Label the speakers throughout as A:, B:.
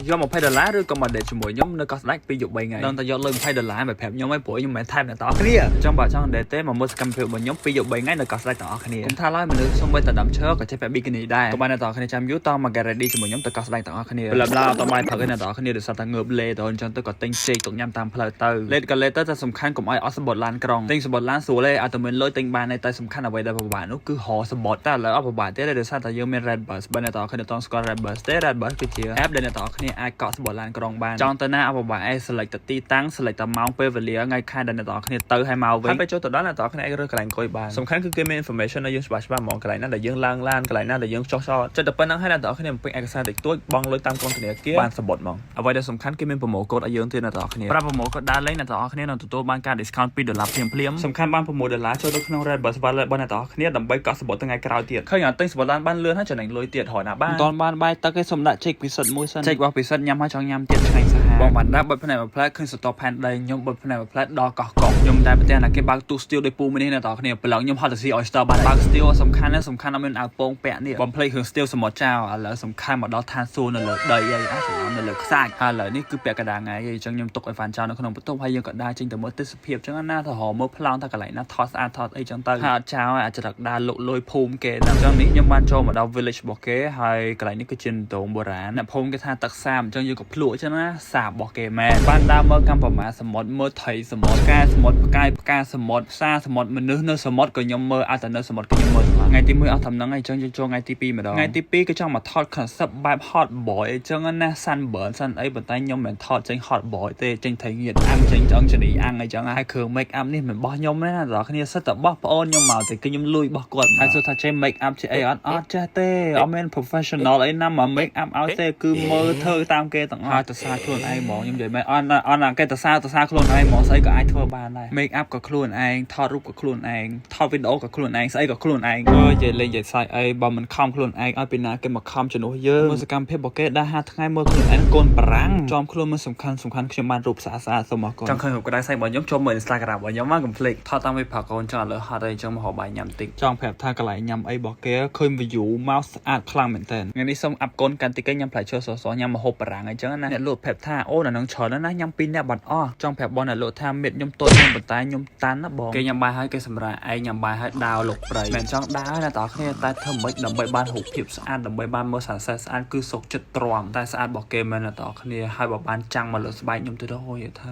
A: យក20ដុល្លារឬក៏មក date ជាមួយខ្ញុំនៅកោះស្ដេច2យប់3ថ្ងៃដឹងតែយកលុយ20ដុល្លារមកប្រាប់ខ្ញុំឯងព្រោះខ្ញុំមិនមែនថែមអ្នកទាំងអស់គ្នាអញ្ចឹងបើចង់ date ទេមកមើលសកម្មភាពរបស់ខ្ញុំ2យប់3ថ្ងៃនៅកោះស្ដេចទាំងអស់គ្នាកុំថាឡើយមនុស្សសូម្បីតែដើមឈើក៏ចេះពាក់ប៊ីគីនីដែរក៏បានអ្នកទាំងអស់គ្នាចាំយូរតមក get ready ជាមួយខ្ញុំទៅកោះស្ដេចទាំងអស់គ្នាប្លឹមឡើយអត់បាយផឹកឯអ្នកទាំងអស់គ្នាដោយសារតែងើបលេទៅអញ្ចឹងទៅក៏ទិញចេកទុកញ៉ាំតាមផ្លូវទៅ late ក៏ late ទៅតែសំខាន់កុំឲ្យអស់សំបុត្រឡានក្រុងទិញសំបុត្រឡានស្រួលទេអត់តែមានលុយទិញបានទេតែសំខាន់អ្វីដែលពិបាកនោះគឺរកសំបុត្រតែឥឡូវអត់ពិបាកទេដោយសារតែយើងមាន Red Bus បើអ្នកទាំងអស់គ្នាអត់ស្គាល់ Red Bus ទេ Red Bus គឺជា app ដែលអ្នកទាំងអស់គ្នាអាចកក់សំបុត្រឡានក្រុងបានចង់ទៅណាអត់ពិបាកឯង select ទៅទីតាំង select តែម៉ោងពេលវេលាថ្ងៃខែដែលអ្នកទាំងអស់គ្នាទៅហើយមកវិញហើយពេលចូលទៅដល់អ្នកទាំងអស់គ្នាអាចរើសកន្លែងអង្គុយបានសំខាន់គឺគេមាន information ឲ្យយើងច្បាស់ច្បាស់ហ្មងកន្លែងណាដែលយើងឡើងឡានកន្លែងណាដែលយើងចុះចតចិត្តតែប៉ុណ្្នឹងហើយអ្នកទាំងអស់គ្នាបំពេញឯកសារតិចតួចបង់លុយតាមកុងធនាគារបានសំបុត្រហ្មងអ្វីដែលសំខាន់គេមាន promo code ឲ្យយើងទៀតអ្នកទាំងអស់គ្នាប្រាប់ promo code ដើរលេងអ្នកទាំងអស់គ្នានឹងទទួលបានការ discount 2ដុល្លារភ្លាមភ្លាមសំខាន់បាន6ដុល្លារចូលទៅក្នុង Red Bus Wallet របស់អ្នកទាំងអស់គ្នាដើម្បីកក់សំបុត្រថ្ងៃក្រោយទៀតឃើញអត់ទិញសំបុត្រឡានបានលឿនហើយចំណេញលុយទៀតរហូតណាបានមិនទាន់បានបាយទឹកទេសុំដាក់ចេកពិសិដ្ឋមួយសិនចេករបស់ពិសិដ្ឋញ៉ាំហើយចង់ញ៉ាំទៀតឆ្ងាញ់សាហាវបងបានដាក់បិទភ្នែកមួយផ្លែឃើញសតផែនដីខ្ញុំបិទភ្នែកមួយផ្លែដល់កោះកុងខ្ញុំតែប្រទេសណាគេបើកទូស្ទាវដោយពូមួយនេះអ្នកទាំងអស់គ្នាប្រឡងខ្ញុំហត់ទៅស៊ី oyster បានបើកស្ទាវសំខាន់ណាស់សំខាន់អត់មានអាវពងពាក់នេះបំភ្លេចគ្រឿងស្ទាវសមុទ្រចោលឥឡូវសំខាន់មកដល់ឋានសួគ៌នៅលើដីអីអាចច្រឡំនៅលើខ្សាច់ហើយឥឡូវនេះគឺពាក់កណ្ដាលថ្ងៃអញ្ចឹងខ្ញុំទុកឲ្យហ្វានចោលនៅក្នុងបន្ទប់ហើយយើងក៏ដើរចេញទៅមើលទេសភាពអញ្ចឹងណាទៅរកមើលប្លង់ថាកន្លែងណាថតស្អាតថតអីចឹងទៅហើយអត់ចោលអាចរកដើរលុកលុយភូមិគេអញ្ចឹងនេះខ្ញុំបានចូលមកដល់ village របស់គេហើយកន្លែងនេះគឺជាដងបុរាណអ្នកភូមិគេថាទឹកសាបអញ្ចឹងយើងក៏ភ្លក់អញ្ចឹងណាសាបរបស់គេមែនបានដើរមើលកម្ប្រមាសមុទ្រមើលត្រីសមុទ្រផ្កាសមុទ្រផ្កាយផ្កាសមុទ្រផ្សារសមុទ្រមនុស្សនៅសមុទ្រក៏ខ្ញុំមើលអត់តែនៅសមុទ្រក៏ខ្ញុំមើលទាំងអស់ថ្ងៃទី1អស់ត្រឹមហ្នឹងហើយអញ្ចឹងយើងចូលថ្ងៃទី2ម្ដងថ្ងៃទី2គឺចង់មកថត concept បែប hot boy អញ្ចឹងណា sunburn sun អីប៉ុន្តែខ្ញុំមិនថតចេញ hot boy ទេចេញត្រីងៀតអាំងចេញឆ្អឹងជំនីអាំងអីចឹងហើយគ្រឿង make up នេះមិនបោះខ្ញុំទេណាដល់គ្នាសិតតែបោះប្អូនខ្ញុំមកតែគឺខ្ញុំលួចបោះគាត់ហើយសួរថាចេះ make up ជាអីអត់អត់ចេះទេអត់មាន professional អីណាមក make up ឲ្យទេគឺមើលធ្វើតាមគេទាំងអស់ហើយទៅសារខ្លួនឯងហ្មងខ្ញុំនិយាយមែនអត់អត់គេទៅសារទៅសារខ្លួនឯងហ្មងស្អីក៏អាចធ្វើបានដែរ make up ក៏ខ្លួនឯងថតរូបក៏ខ្លួនឯងថតវីដេអូក៏ខ្លួនឯងស្អីក៏ខ្លួនឯងអើយនិយាយលេងនិយាយសើចអីបើមិនខំខ្លួនឯងឲ្យពីណាគេមកខំជំនួសយើងមើលសកម្មភាពរបស់គេដើរហាថ្ងៃមើលខ្លួនឯងកូនបារាំងចំខ្លួនមើលសំខាន់សំខាន់ខ្ញុំបានរូបស្អាតស្អាតសូមអរគុណចង់ឃើញរូបក្តៅសាច់របស់ខ្ញុំចូលមើល Instagram របស់ខ្ញុំមកកុំភ្លេចថតតាមវិផាកូនចង់ឥឡូវហត់អីចឹងមករកបាយញ៉ាំតិចចង់ប្រាប់ថាកន្លែងញ៉ាំអីរបស់គេឃើញ view មកស្អាតខ្លាំងមែនតើថ្ងៃនេះសូមអាប់កូនកាន់តិចញ៉ាំផ្លែឈើសសញ៉ាំម្ហូបបារាំងអីចឹងណាអ្នកលក់ប្រាប់ថាអូនៅនឹងច្រើនណាស់ញ៉ាំពីរនាក់បាត់អស់ចង់ប្រាប់បងអ្នកលក់ថាមៀតខ្ញុំតូចខ្ញុំប៉ុន្តែខ្ញុំតាន់ណាបងគេញ៉ាំបាយហើយគេសម្រាប់ឯងញ៉ាំបាយហើយដាវលុកព្រៃមិនចង់ដើរណាតើគ្នាតែធ្វើម៉េចដើម្បីបានរូបភាពស្អាតដើម្បីបានមើល sunset ស្អាតគឺសុកចិត្តទ្រាំតែស្អាតរបស់គេមែនណាតើគ្នាហើយបើបានចាំងមកលើស្បែកខ្ញុំទៅដល់អូយថា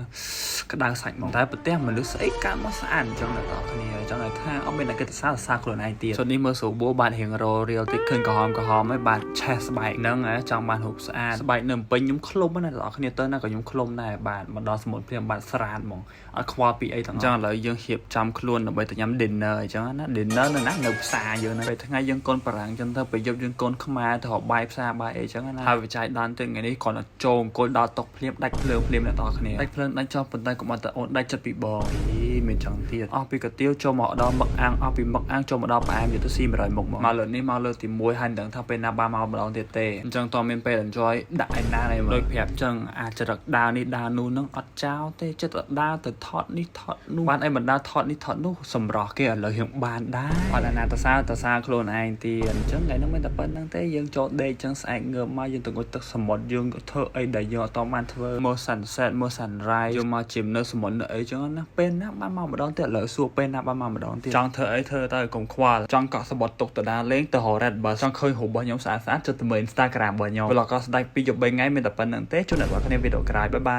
A: ក្តៅសាច់មកតែប្រទេសមនុស្សស្អីកើតមកស្អាតអញ្ចឹងណាតើគ្នាអញ្ចឹងឲ្យថាអត់មានអ្នកគេទៅសារសារខ្លួនឯងទៀតសូនេះមើលស្រួលបួបាទរៀងររៀលតិចឃើញក្រហមក្រហមហើយបាទឆេះស្បែកហ្នឹងចង់បានរូបស្អាតស្បែកនៅពេញខ្ញុំឃ្លុំណាតើគ្នាទៅណាក៏ខ្ញុំឃ្លុំដែរបាទមកដល់សមុទ្រព្រាមបាទស្រាតហ្មងអត់ខ្វល់ពីអីទាំងអស់អញ្ចឹងឥឡូវយើងរៀបចំខ្លួនដើម្បីទៅញ៉ាំ dinner អញ្ចឹងណា dinner នៅណានៅផ្សារយើងណាពេលថ្ងៃយើងកូនបារាំងអញ្ចឹងទៅពេលយប់យើងកូនខ្មែរទៅរកបាយផ្សារបាយអីអញ្ចឹងណាហើយវិច័យដល់ទៅថ្ងៃនេះគ្រាន់តែចូលអង្គុយដល់តុភ្លាមដាច់ភ្លើងភ្លាមអ្នកនរគ្នាដាច់ភ្លើងដាច់ចោះប៉ុន្តែកុំអត់តែអូនដាច់ចិត្តពីបងអីមានចឹងទៀតអស់ពីកាទៀវចូលមកដល់មឹកអាំងអស់ពីមឹកអាំងចូលមកដល់ផ្អែមយកទៅស៊ី100មុខមកមកលើនេះមកលើទី1ហើយមិនដឹងថាពេលណាបានមកម្ដងទៀតទេអញ្ចឹងតមានពេល enjoy ដាក់ឯណាឯមកដូចប្រាប់អញ្ចឹងអាចរឹកដើរនេះដើរនោះនឹងអត់ចោលទេចិត្តដើរទៅថតនេះថតនោះបានអីមិនដើរថតនេះថតនោះសម្រស់គេឥឡូវរៀងបានដែរអត់អាណាតសើតសើខ្លួនឯងទៀតអញ្ចឹងថ្ងៃហ្នឹងមិនតែប៉ុណ្្នឹងទេយើងចូលដេកអញ្ចឹងស្អែកងើបមកយើងទៅងុយទឹកសមុទ្រយើងក៏ធ្វើអីដែលយើងអត់តបានធ្វើមើល sunset មើល sunrise យើងមកជិមនៅសមុទ្រនៅអីចឹងណាពេលណាបានមកម្ដងទៀតឥឡូវសួរពេលណាបានមកម្ដងទៀតចង់ធ្វើអីធ្វើទៅកុំខ្វល់ចង់កក់សំបុត្រទុកទៅដើរលេងទៅរក Red Bus ចង់ឃើញរូបរបស់ខ្ញុំស្អាតស្អាតចុចទៅមើល Instagram របស់ខ្ញុំvlog ក៏ស្ដាច់2យប់3ថ្ងៃមានតែប៉ុណ្្នឹងទេជួបអ្នកនរគ្នាវីដេអូក្រោយ bye bye.